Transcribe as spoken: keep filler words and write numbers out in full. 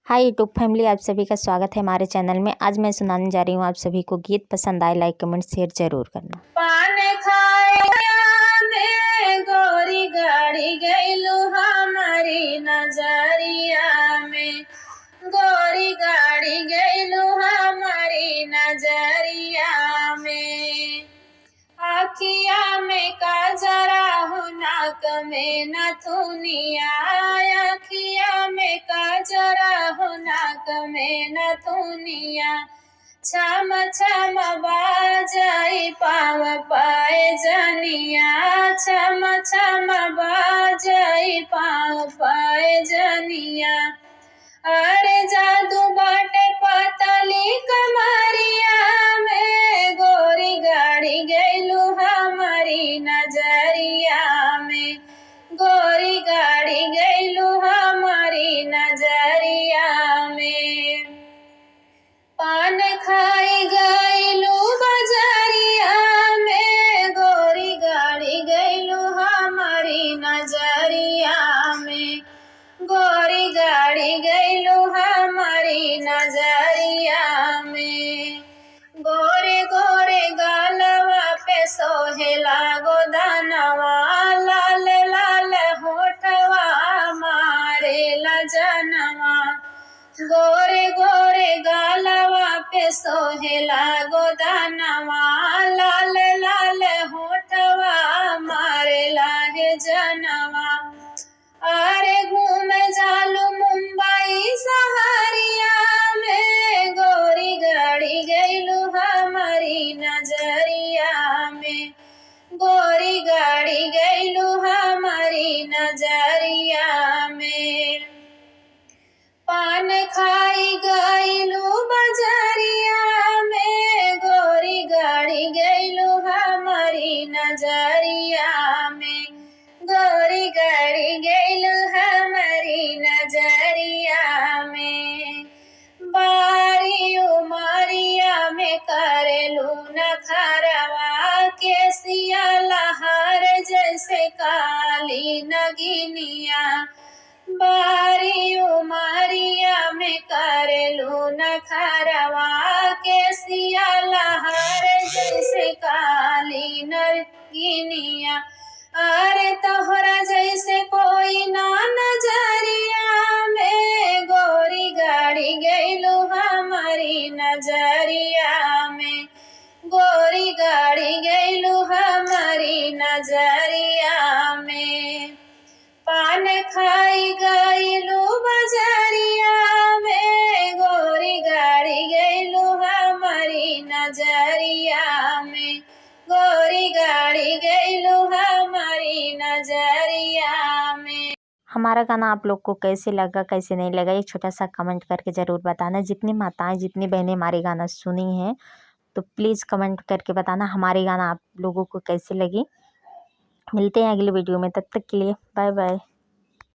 हाय YouTube family, आप सभी का स्वागत है हमारे channel में। आज मैं सुनाने जा रही हूँ आप सभी को गीत। पसंद आए, like, comment, share जरूर करना। पान खाए में गोरी गाड़ी गइलू हमारी नजरिया में, गोरी गाड़ी गइलू हमारी नजरिया में। आँखिया में काजरा हो, नाक में नथुनिया, आँखिया में काजरा हो, नाक में नथुनिया। छम छम बाजई पाँव पायजनिया, छम छम बाजई पाँव पायजनिया। अरे जादू बाटे पतली कमरिया में, गोरी गाड़ी गइलू हमारी नजरिया में, गोरी गाड़ी गइलू हमारी नजरिया में। पान खाई गइलू बजरिया में, गोरी गाड़ी गइलू हमारी नजरिया में, गोरी गाड़ी गइलू हमारी नजरिया में। गोरे गोरे गालवा पे सोहेला गोदनवा, लाल लाल होठवा मारेला जनवा। गोरे गोरे गालवा पे सोहेला गोदनवा, लाल लाल होठवा मारेला हे जनवा। अरे घूमे जालू मुंबई सहरिया में, गोरी गाड़ी गइलू हमारी नजरिया में, गोरी गाड़ी गइलू हमारी नजरिया में। पान खाई गइलू बजरिया में, गोरी गाड़ी गइलू हमारी नजरिया में, गोरी गाड़ी गइलू हमारी नजरिया में। बारी उमरिया में करेलू नखरवा, केसिया लहर जैसे काली नगिनिया। बारी उमरिया में करेलू नखरवा, केसिया लहर जैसे काली नगिनिया। अरे तोहरा जैसे कोई ना नजरिया में, गोरी गाड़ी गइलू हमारी नजरिया में, गोरी गाड़ी गइलू हमारी नजरिया में। पान खाई गइलू बजरिया में, गोरी गाड़ी गइलू हमारी नजरिया में, गोरी गाड़ी गइलू हमारी नजरिया में। हमारा गाना आप लोग को कैसे लगा, कैसे नहीं लगा, एक छोटा सा comment करके ज़रूर बताना। जितनी माताएं, जितनी बहनें हमारे गाना सुनी हैं, तो please comment करके बताना हमारे गाना आप लोगों को कैसे लगी। मिलते हैं अगले video में, तब तक के लिए bye bye।